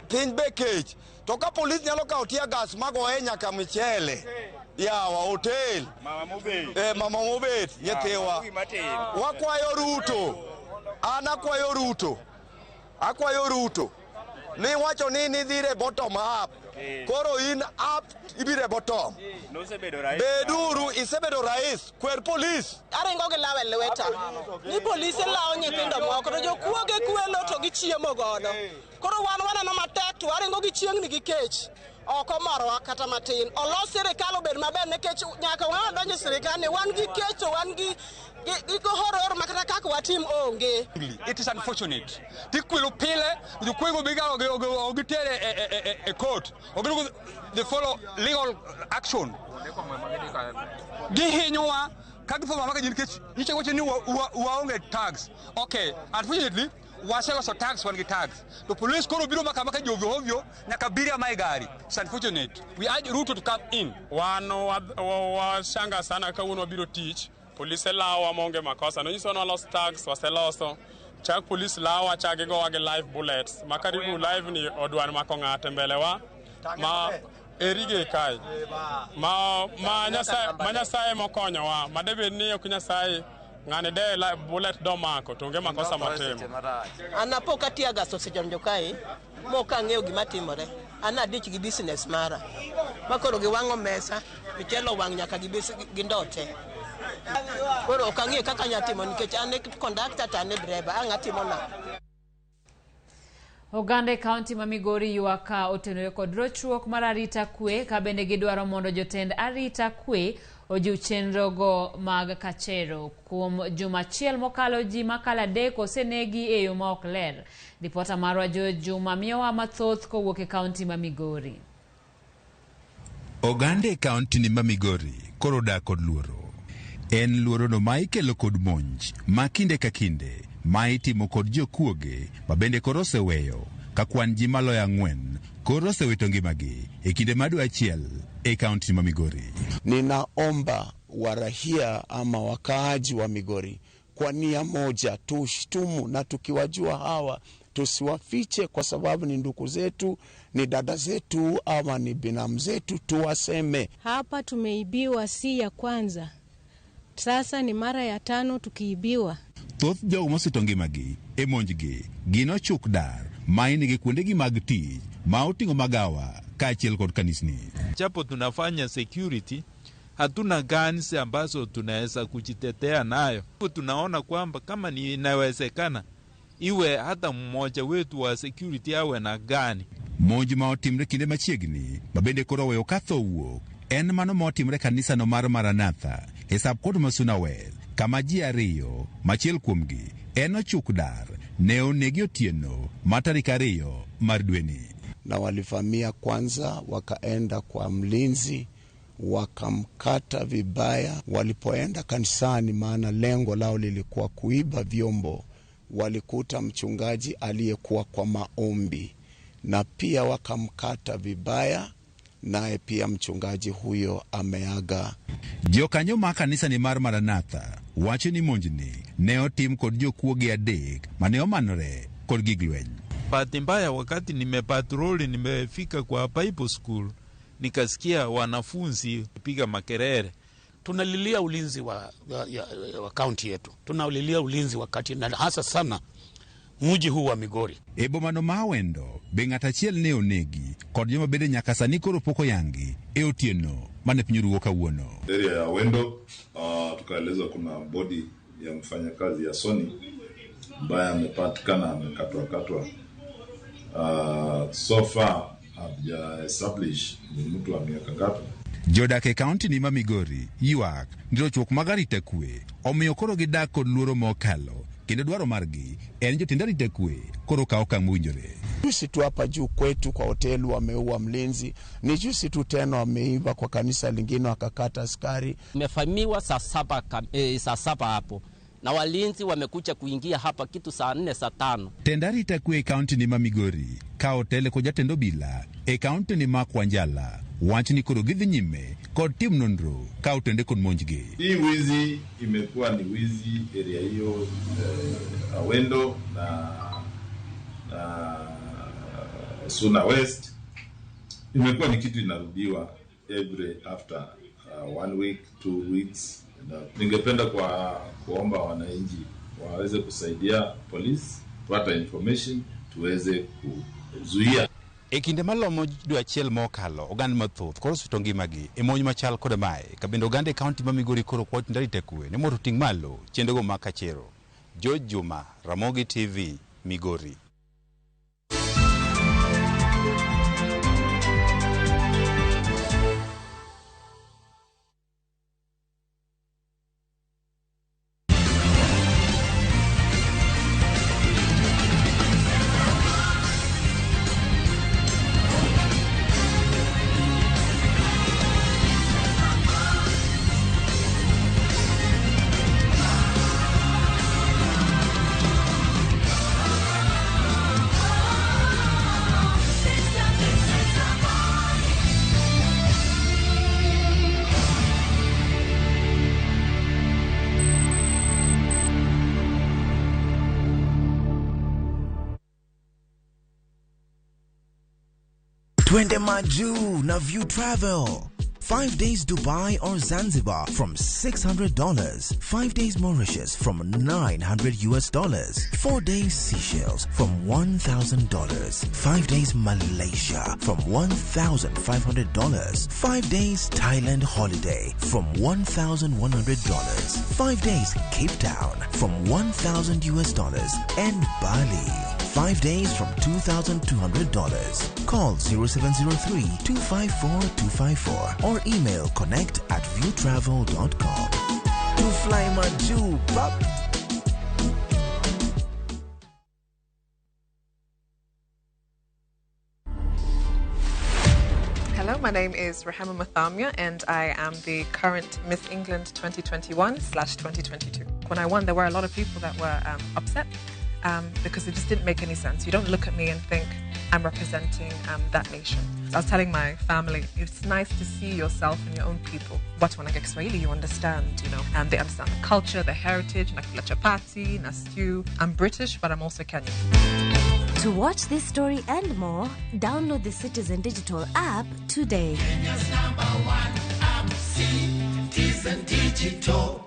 Piny be kech. To ka polis nyalo kawo tear gas magoye nyaka michele, yawa hotel, mama mobet, nyithiwa. Wakwayo Ruto, an akwayo Ruto, akwayo Ruto ni wacho ni nidhire bottom up, koro in up ibire bottom. Beduru, isebedo rais, kwer polis. Aringo gi law e lweta ni polise lawo nyithindo moko to jokuoge kwelo to gichiemo godo. Koro wan waneno matek to waringo gi chieng'ni gi kech. Ok omorowa kata matin. Olos sirikal obed maber nikech nyaka wadonj e sirikal ni wan gi kech to wan gi horror ma kata kaka watim onge. It is unfortunate. Tikwelo pile, jokuoge biga ogitere e court. Ogilugo they follow legal action. Gihinyowa ka githo mama ka nikech nyiche wacho ni waonge tags. Okay, unfortunately waseloso tags, wan gi tags. To police koro biro maka maka ji ovyo ovyo nyaka biria mae gari. It's unfortunate. We urge Ruto to come in. Wan washanga sana kawuono wabiro tich. Polise lawa maonge makosa. Nonyiso ni walos tags, waseloso. Chak polis lawa chak gigowa gi live bullets. Ma karibu live ni odwar mako ng'ato mbele wa. Ma erige kae. Ma Nyasaye mokonyowa. Ma debed ni ok Nyasaye ng'ani de bullet do mako to onge makosa matimo. An apo ka tear gas osedonjo kae mok ang'eyo gima timore. An adich gi business mara. Ma koro giwang'o mesa, michele owang' nyaka gi ndote. Koro ok ang'eyo kaka anyalo timo nikech an e conductor to an e driver, ang' atimo nang'o? Oganda e kaunti ma Migori ywak ka otenore kod rochruok mar arita kwe ka bende gidwaro mondo jotend arita kwe ojiw chenro go mag kachero. Kuom juma achiel mokalo ji makalo 3 osenegi e yo ma ok ler. Ripota marwa George Juma miyowa mathoth kowuok e kaunti ma Migori. Oganda e kaunti ni ma Migori koro dak kod luoro. En luorono ma ikelo kod monj ma kinde ka kinde ma itimo kod jokuoge ma bende koro oseweyo ka kwan ji maloyo 4 koro osewito ngimagi e kinde ma dwe achiel e kaunti ma Migori. Ninaomba warahia ama wakaaji wa Migori kwa nia moja tushtumu, na tukiwajua hawa tusiwafiche, kwa sababu ni ndugu zetu, ni dada zetu ama ni binamu zetu, tuwaseme. Hapa tumeibiwa si ya kwanza. Sasa ni mara ya 5 tukiibiwa. Thoth jogo mosewito ngimagi e monjgi gin ochuk dar ma inigi kuondegi mag tich ma oting'o magawa kaachiel kod kanisni. Japo tunafanya security, hatuna guns ambazo tunaweza kujitetea nayo. Tunaona kwamba kama ni inawezekana iwe hata mmoja wetu wa security awe na gani. Monj ma otimre kinde machiegni ma bende koro oweyo ka tho wuok en mano ma otimre kanisano mar Maranatha e sab kod Masuna West, kama ji 2 machiel kuomgi en ochuk dar ne onegi otieno ma tarik 2 mar dweni. Na walivamia kwanza, wakaenda kwa mlinzi wakamkata vibaya. Walipoenda kanisani, maana lengo lao lilikuwa kuiba vyombo, walikuta mchungaji aliyekuwa kwa maombi na pia wakamkata vibaya, naye pia mchungaji huyo ameaga. Jokanyo ma kanisa ni mar Maranatha wacho ni monjni ne otim kod jokuoge 3 mane omanore kod gig lweny. Bahati mbaya wakati nimepatroli nimefika kwa Bible School nikasikia wanafunzi piga makelele. Tunalilia ulinzi wa kaunti yetu. Tunalilia ulinzi wakati na hasa sana mji huu wa Migori. E bomano ma Awendo be ng'at achiel ne onegi kod joma bende nyaka sani koro pok oyangi e otieno mane piny oruwo kawuono. Area ya Awendo tukaelezwa kuna body ya mfanyakazi ya Sony ambaye amepatikana amekatwa katwa. So far haja establish ni mtu wa miaka ngapi. Jodak e kaunti ni ma Migori ywak ni rochruok mag arita kwe omiyo koro gidak kod luoro mokalo kendo dwaro margi en jotend arita kwe koro kawo okang' mowinjore. Juzi tu hapa juu kwetu kwa hoteli wameua mlinzi, ni juzi tu tena wameiba kwa kanisa lingine wakakata askari. Nimefahamiwa saa 7 hapo na walinzi wamekuja kuingia hapa kitu saa 4 saa 5. Tend arita kwe e kaunti ni ma Migori ka otele kod jatend obila e kaunti ni ma Kwanjala wach ni koro gidhi nyime kod tim nonro ka otende kod monjgi. Hii wizi imekuwa ni wizi area hiyo Awendo na Suna West. Imekuwa ni kitu inarudiwa every after 1 week, 2 weeks. Na ningependa kuomba wananchi waweze kusaidia polisi kupata information tuweze kuzuia. E kinde malomo dwe achiel mokalo, oganda mathoth koro osewito ngimagi e monj machal koda mae, ka bende oganda e kaunti ma Migori koro kwayo tend arita kwe ni mondo oting' malo chenrogo mag kachero. George Juma, Ramogi TV, Migori. Twende Maju na View Travel. 5 days Dubai or Zanzibar from $600. 5 days Mauritius from $900. 4 days Seychelles from $1,000. 5 days Malaysia from $1,500. 5 days Thailand holiday from $1,100. 5 days Cape Town from $1,000 and Bali. 5 days from $2,200. Call 0703-254-254 or email connect@viewtravel.com. To fly Maju, pap. Hello, my name is Rehema Mathamia and I am the current Miss England 2021/2022. When I won, there were a lot of people that were upset because it just didn't make any sense. You don't look at me and think I'm representing that nation. So I was telling my family, it's nice to see yourself and your own people. Watu wanaongea Kiswahili, you understand, you know. And they understand the culture, the heritage, nakula chapati, na stew. I'm British, but I'm also Kenyan. To watch this story and more, download the Citizen Digital app today. Kenya's #1 app, Citizen Digital.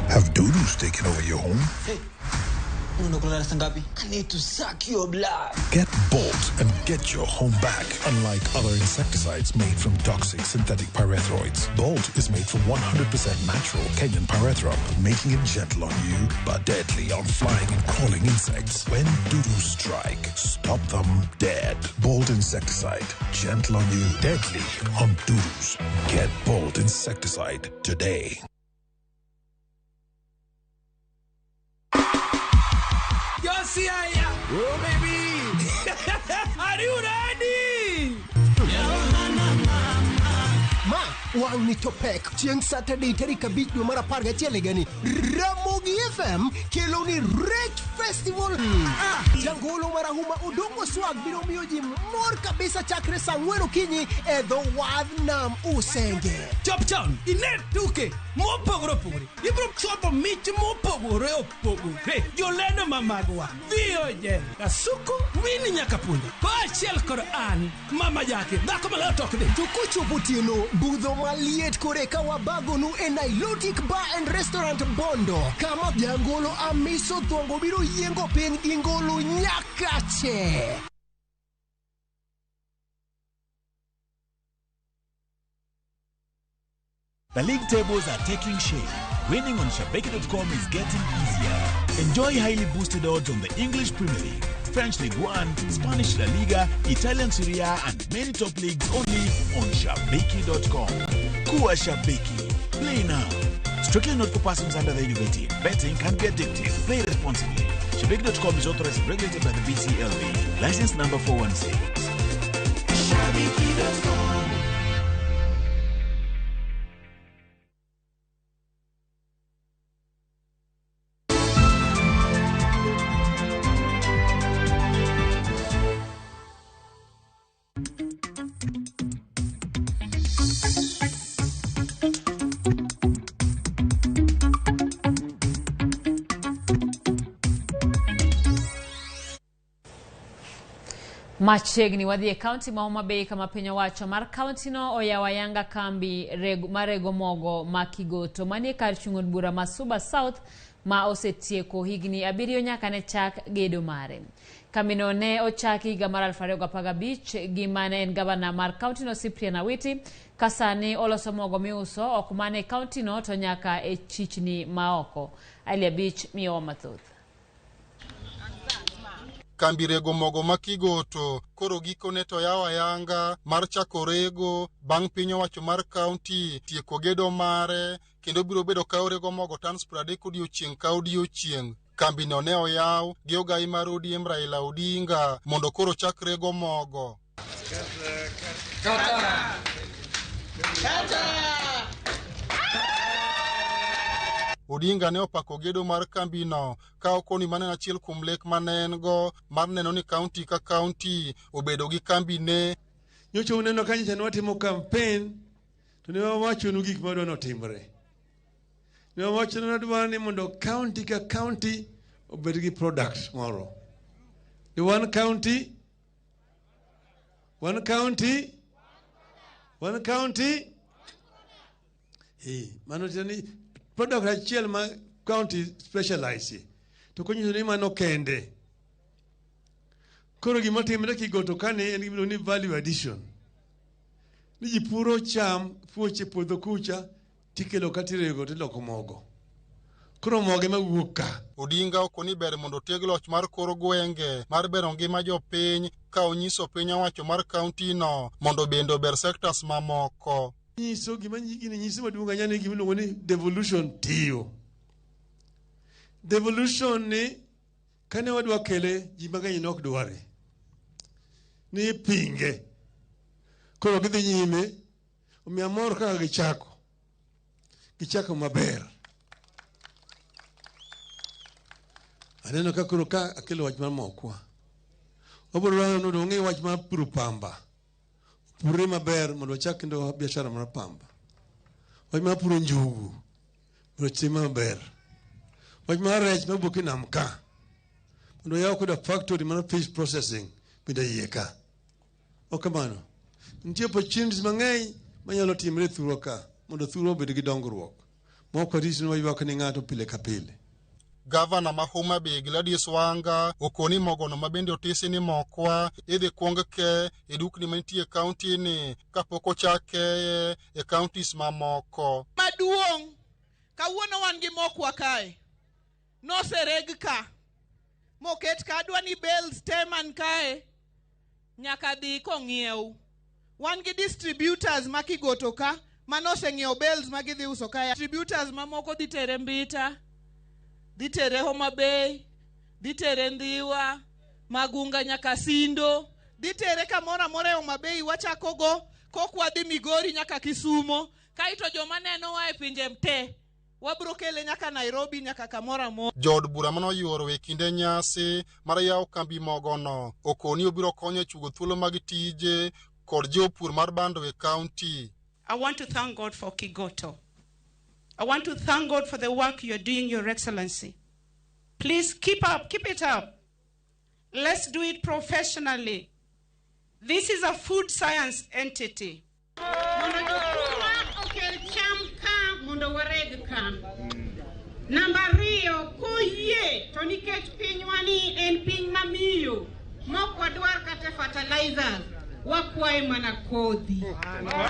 Have dudus taken over your home? Hey, I need to suck your blood. Get Bolt and get your home back. Unlike other insecticides made from toxic synthetic pyrethroids, Bolt is made from 100% natural Kenyan pyrethrum, making it gentle on you but deadly on flying and crawling insects. When dudus strike, stop them dead. Bolt insecticide, gentle on you, deadly on dudus. Get Bolt insecticide today. Oh baby, are you ready? Ma wang' ni to pek chieng' Saturday tarik 5 dwe mar 11 higani Ramogi FM kelo ni Rech Festival. Jangolo marahuma Odongo Swag biro miyo ji mor kabisa chakre saa 4 okinyi e dho wadh nam Usenge. Chop chon ine tuke mopogore opogore ibiro chopo mich mopogore opogore jolendo mamagwa VOJ Kasuku Winnie Nyakapunde kaachiel kod an mama jake dhako maloyo tokni. To kochopo otieno budho maliet kore ka wabagonu e Nilotic Bar and Restaurant Bondo kama jangolo Amiso Thongo biro yiengo piny gi ngolo nyakache. The league tables are taking shape. Winning on Shabiki.com is getting easier. Enjoy highly boosted odds on the English Premier League, French League One, Spanish La Liga, Italian Serie A, and many top leagues only on Shabiki.com. Kuwa Shabiki. Play now. Strictly not for persons under the age of 18. Betting can be addictive. Play responsibly. Shabiki.com is authorized and regulated by the BCLB. License number 416. Shabiki.com. Machiegni wadhi e kaunti ma Homa Bay kama piny owacho mar kauntino oyawo ayanga kambi mar rego mogo ma Kigoto manie kar chung' od bura ma Suba South ma osetieko higni 7 nyaka ne chak gedo mare. Kambino ne ochaki higa mar 2015 gi mane en gavana mar kauntino Cyprian Awiti ka sani oloso mogo miuso ok mana e kauntino to nyaka e chichni maoko. Ali Abich miyowa mathoth. Kambi rego mogo ma Kigoto koro gikone to yawo ayanga mar chako rego bang' piny owacho mar kaunti tieko gedo mare kendo biro bedo ka orego mogo tons 30 odiochieng' ka odiochieng'. Kambino ne oyaw gi ogai mar ODM Raila Odinga mondo koro chak rego mogo. Odinga ne opako gedo mar kambino ka okoni mano en achiel kuom lek mane en go mar neno ni kaunti ka kaunti obedo gi kambine. Nyocha uneno ka nyocha ne watimo campaign to ne wawachonu gik madwa notimre. Ne wawachonu ni wadwaro ni mondo kaunti ka kaunti obed gi product moro. The one county, one county, one county. Mano tiende ni product achiel ma county specialize to konyiso ni mano kende. Koro gima timre Kigoto kani en gima iluongo ni value addition. Ni ji puro cham puoche puodho kucha tikelo katirego tiloko mogo. Koro mogo ema wuok ka. Odinga okoni ber mondo otieg loch mar kor gwenge mar bero ngima jopiny ka onyiso piny owacho mar kaunti no mondo bende ober sectors mamoko. Nyiso gima gini nyiso maduong' ahinya ni gima iluongo ni devolution tiyo. Devolution ni kane wadwa kele ji mang'eny ne ok dware. Ni ipinge. Koro gidhi nyime, omiyo amor kaka gichako. Gichako maber. Aneno ka koro ka akelo wach mar mokwa. Wabiro dwaro ni mondo wang'e wach mar puro pamba. Purre maber mondo wachak kendo biashara mar pamba. Wach mar puro njugu mondo otim maber. Wach mar rech mawuok e nam ka mondo yaw koda factory mar fish processing bende iye ka. Ok kamano. Nitie opportunities mang'eny manyalo timre e thurwa ka mondo thurwa obed gi dongruok. Mok warit ni waywak ni ng'ato pile ka pile. Gavana ma Homa Bay Gladys Wanga okoni mogono ma bende otisi ni mokwa idhi kuong ke e dukni mantie e kaunti ni kapok ochak keye e counties mamoko. Maduong' kawuono wan gi mokwa kae nosereg ka moket ka adwa ni bales te man kae nyaka dhi kong'iew. Wan gi distributors ma Kigoto ka manoseng'iewo bales ma gidhi uso kae. Distributors mamoko dhi tere Mbita, dhi tere Homa Bay, dhi tere Ndhiwa, Magunga nyaka Sindo, dhi tere kamoro amora e Homa Bay wachako go kok wadhi Migori nyaka Kisumo, kaeto joma nenowa e pinje te wabro kele nyaka Nairobi nyaka kamoro amora. Jood bura manoyuoro e kinde nyasi mar yawo kambi mogono okoni obiro konyo e chugo thuolo mag tije kod jopur mar bando e kaunti. I want to thank God for Kigoto. I want to thank God for the work you're doing, Your Excellency. Please keep up, keep it up. Let's do it professionally. This is a food science entity. Mondo jopurwa okel cham ka mondo wareg ka. Namba ariyo, koyie to nikech pinywa ni en piny mamiyo mok wadwar kata fertilizers, wakwaye mana kodhi. Omiwa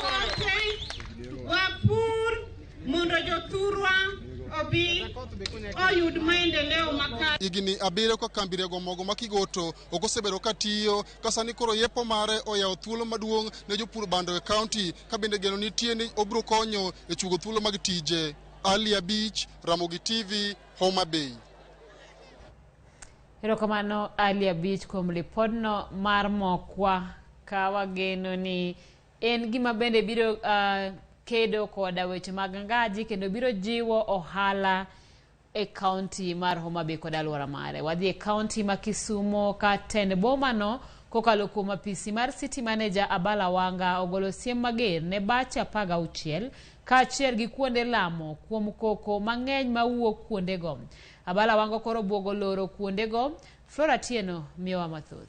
kothe, wapur mondo jothurwa obi oyud maendeleo makare. Higni 7 ka kambi rego mogo ma Kigoto ok osebedo ka tiyo ka sani koro yepo mare oyawo thuolo maduong' ne jopur bando e kaunti ka bende geno nitie ni obiro konyo e chugo thuolo mag tije. Ali Abich, Ramogi TV, Homa Bay. Erokamano Ali Abich kuom lipodno mar mokwa ka wageno ni en gima bende biro kedo koda weche mag ngaji kendo biro jiwo ohala e kaunti mar Homa Bay kod alwora mare. Wadhi e kaunti ma Kisumo ka tend bomano kokalo kuom apisi mar City Manager Abala Wanga ogolo siem mager ne bache 16 kaachiel gi kuonde lamo kuom koko mang'eny mawuok kuondego. Abala Wanga koro buogo loro kuondego. Flora Tieno miyowa mathoth.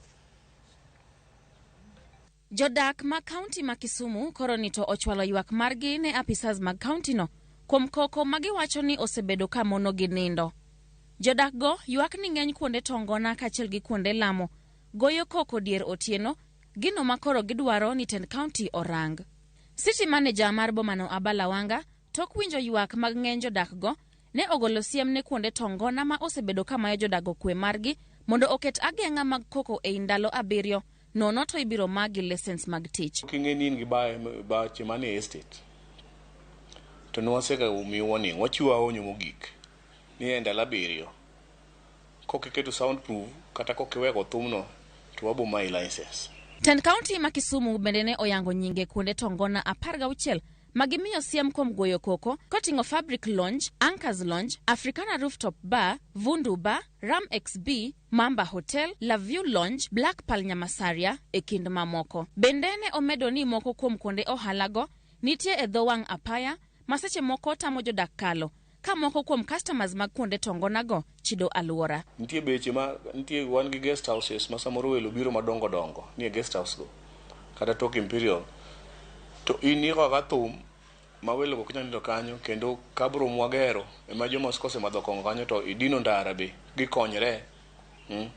Jodak ma kaunti ma Kisumu koro ni to ochwalo ywak margi ne apisas mag kauntino kuom koko ma giwacho ni osebedo ka monogi nindo. Jodak go ywak ni ng'eny kuonde tongona kaachiel gi kuonde lamo goyo koko dier otieno, gino ma koro gidwaro ni tend kaunti orang. City manager mar bomano Abala Wanga tok winjo ywak mag ng'eny jodak go ne ogolo siem ne kuonde tongona ma osebedo ka mayo jodak go kwe margi mondo oket ageng'a mag koko ei ndalo 7, nono to ibiro magi lesens mag tich. King'e ni in gi bache manie estate to nwasega miyo warning, wachiwo onyo mogik ni e ndalo 7 kokiketo soundproof kata kokiwego thumno to wabo mayi license. Tend kaunti ma Kisumu bende ne oyango nyinge kuonde tongona 16 ma gimiyo siem kuom goyo koko koting'o Fabric Lounge, Anchors Lounge, Africana Rooftop Bar, Vundu Bar, Ram XB, Mamba Hotel, La View Lounge, Black Pearl Nyamasaria e kind mamoko. Bende ne omedo ni moko kuom kuonde ohalago nitie e dho wang' apaya ma seche moko tamo jodak kalo, ka moko kuom customers mag kuonde tongonago chido alwora. Nitie beche ma nitie wan gi guest houses ma samoro welo biro madongo dongo nie guest house go kata tok Imperial to in iko thum ma welo go ok nyal nindo kanyo, kendo kabro mwagero ema joma kosemadho kong'o kanyo to idino ndara be gikonyre,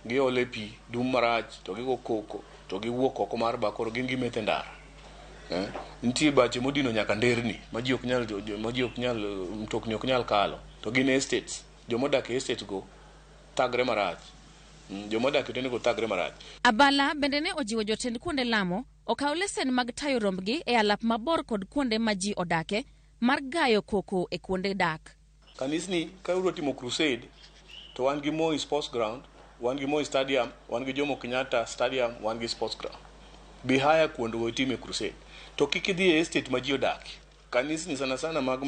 giole pi dum marach to gigo koko to giwuok oko mar bar koro gin gimetho e ndara. Nitie bache modino nyaka nderni ma ji ok nyal mtokni ok nyal kalo to gin estates, jomodak e estate go thagre marach, jomodak e otende go thagre marach. Abala bende ne ojiwo jotend kuonde lamo okaw lesen mag tayo rombgi e alap mabor kod kuonde ma ji odake mar gayo koko e kuonde dak. Kanisni ka udwa timo crusade to wan gi Moi Sports Ground, wan gi Moi Stadium, wan gi Jomo Kenyatta Stadium, wan gi Sports Ground. Bi haya kuondego itime crusade. To kik idhi e estate ma ji odakie. Kanisni sana sana mag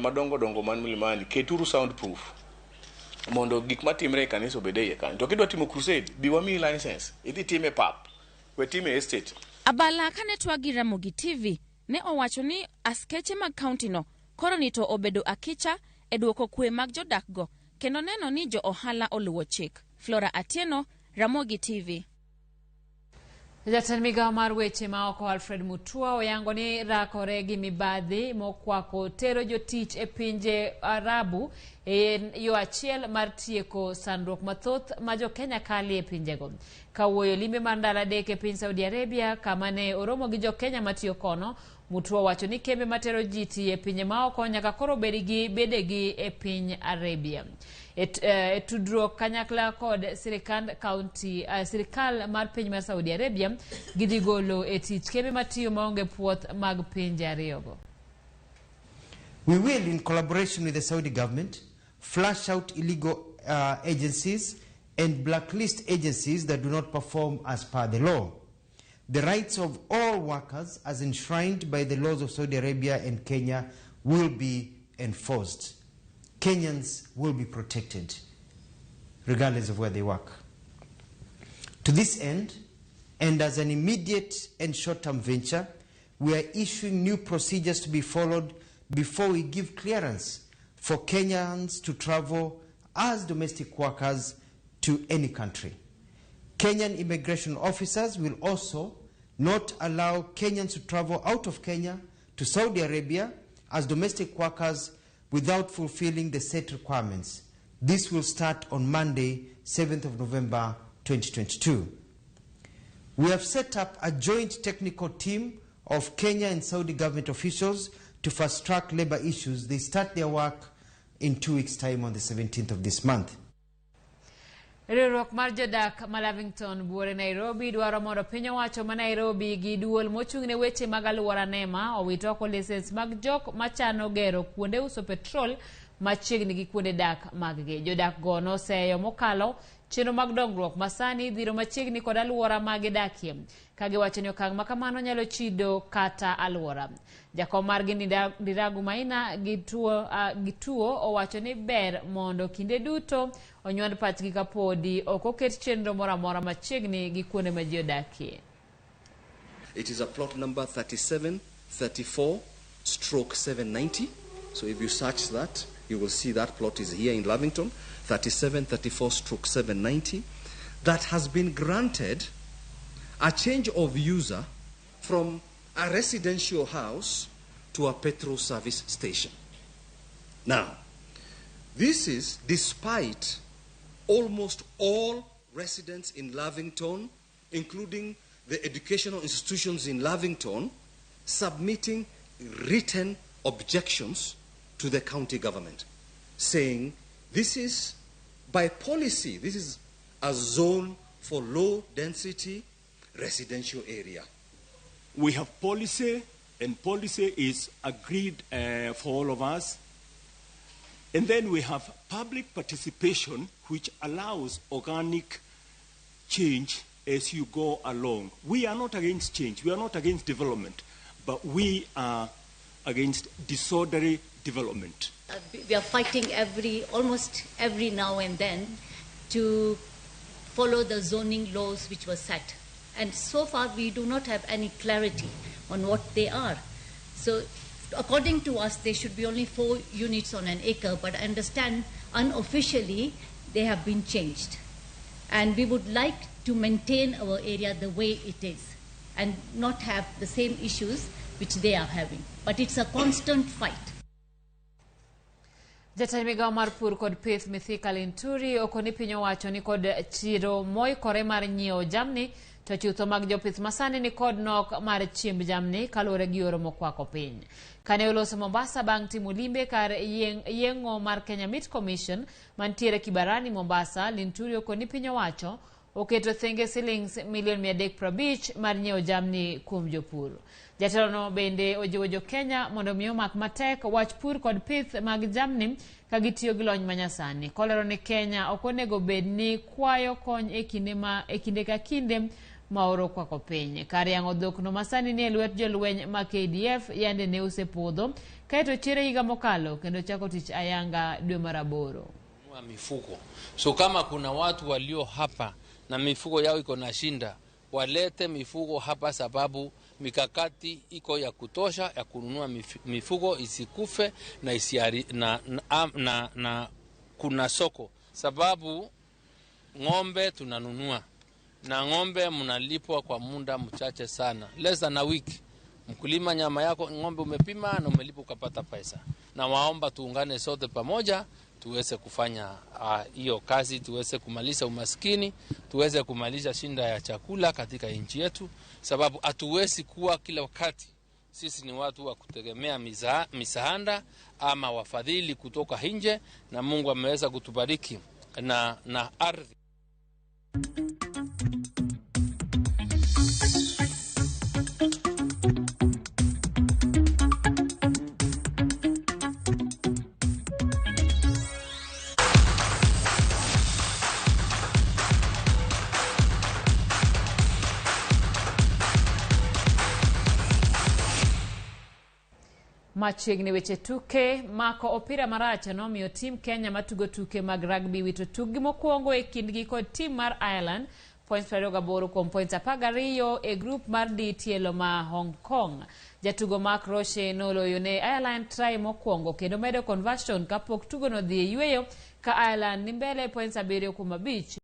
madongo dongo man Mlimani, keturu soundproof mondo gik matimre e kanisa obed e iye kanyo. To kidwa timo crusade, bi wamiyi license, idhi time pap, we time e estate. Abala kane twak gi Ramogi TV ne owacho ni askeche mag kaunti no koro ni to obedo akicha e duoko kwe mag jodak go kendo neno ni jo ohala oluwo chik. Flora Atieno, Ramogi TV. Jatend migawo mar weche ma oko Alfred Mutua oyango ni rakore gi mibadhi mokwako tero jotich e pinje Arabu en yo achiel mar tieko sandruok mathoth ma jo-Kenya kalie e pinjego. Kawuoyo limbe mar ndalo 3 e piny Saudi Arabia kama ne oromo gi jo-Kenya matiyo kono, Mutua wacho ni kembe matero ji tiyo e pinje maoko nyaka koro bed gi bedegi e piny Arabia. E tudruok kanyakla kod sirikand kaunti, sirikal mar piny mar Saudi Arabia gidhi golo e tich kembe matiyo maonge puoth mag pinje ariyogo. We will, in collaboration with the Saudi government, flush out illegal agencies and blacklist agencies that do not perform as per the law. The rights of all workers as enshrined by the laws of Saudi Arabia and Kenya will be enforced. Kenyans will be protected, regardless of where they work. To this end, and as an immediate and short-term venture, we are issuing new procedures to be followed before we give clearance for Kenyans to travel as domestic workers to any country. Kenyan immigration officers will also not allow Kenyans to travel out of Kenya to Saudi Arabia as domestic workers without fulfilling the set requirements. This will start on Monday, 7th of November, 2022. We have set up a joint technical team of Kenya and Saudi government officials to fast-track labor issues. They start their work in 2 weeks' time on the 17th of this month. Riwruok mar jodak ma Lavington buore Nairobi dwaro mondo piny owacho ma Nairobi gi duol mochung' ne weche mag alwora NEMA owit oko lisens mag jok machano gero kuonde uso petrol machiegni gi kuonde dak mag-gi. Jodak go noseyo mokalo chenro mag dongruok masani dhiro machiegni kod alwora ma gidakie, ka giwacho ni okang' ma kamano nyalo chido kata alwora. Jakom margi Ndiragu Maina Gituo owacho ni ber mondo kinde duto onywand pachgi kapodi ok oket chenro moro amora machiegni gi kuonde ma ji odakie. It is a plot number 3734/790. So if you search that, you will see that plot is here in Lavington, 3734/790, that has been granted a change of user from a residential house to a petrol service station. Now, this is despite almost all residents in Lavington, including the educational institutions in Lavington, submitting written objections to the county government, saying this is, by policy, this is a zone for low density residential area. We have policy, and policy is agreed for all of us. And then we have public participation, which allows organic change as you go along. We are not against change, we are not against development, but we are against disorderly development. We are fighting almost every now and then to follow the zoning laws which were set. And so far we do not have any clarity on what they are. So according to us, there should be only 4 units on an acre, but I understand unofficially they have been changed. And we would like to maintain our area the way it is and not have the same issues which they are having. But it's a constant fight. Jatend migao mar pur kod pith Mithika Linturi okoni piny owacho ni kod chiro moikore mar nyiewo jamni to chutho mag jopith masani ni kod nok mar chiemb jamni kaluwore gi oro mokwako piny. Kane oloso Mombasa bang' timo limbe kar yeng'o mar Kenya Meat Commission mantiere Kibarani Mombasa, Linturi okoni piny owacho oketo thenge silings milion 350 mar nyiewo jamni kuom jopur. Jatelono bende ojiwo jo Kenya mondo mi omak matek wach pur kod pith mag jamni ka gitiyo gi lony manyasani. Kolero ni Kenya ok onego bed ni kwayo kony e kinde ka kinde ma oro okwako piny. Kar yang'o dhokno masani ni e lwet jolweny ma KDF yande ne osepodho kaeto chire higa mokalo kendo chako tich ayanga dwe mar 8. Mifugo. So kama kuna watu walio hapa na mifugo yao iko na shinda, walete mifugo hapa, sababu mikakati iko ya kutosha ya kununua mifugo isikufe na isiari, na kuna soko, sababu ng'ombe tunanunua na ng'ombe mnalipwa kwa muda mchache sana, less than a week. Mkulima nyama yako ng'ombe umepima na umelipwa ukapata pesa. Na waomba tuungane sote pamoja tuweze kufanya hiyo kazi, tuweze kumaliza umaskini, tuweze kumaliza shinda ya chakula katika nchi yetu, sababu hatuwezi kuwa kila wakati sisi ni watu wa kutegemea misaada ama wafadhili kutoka nje, na Mungu ameweza kutubariki na ardhi. Machiegni weche tuke, mako opira marach nomiyo tim Kenya matugo tuke mag rugby wito tukgi mokwongo e kindgi kod tim mar Ireland points 28 kuom points 12 e grup mar D tielo ma Hong Kong. Jatugo Mark Roche noloyo ne Ireland try mokwongo kendo medo conversion kapok tugono dhi e yweyo ka Ireland ni mbele points 7 kuom 5.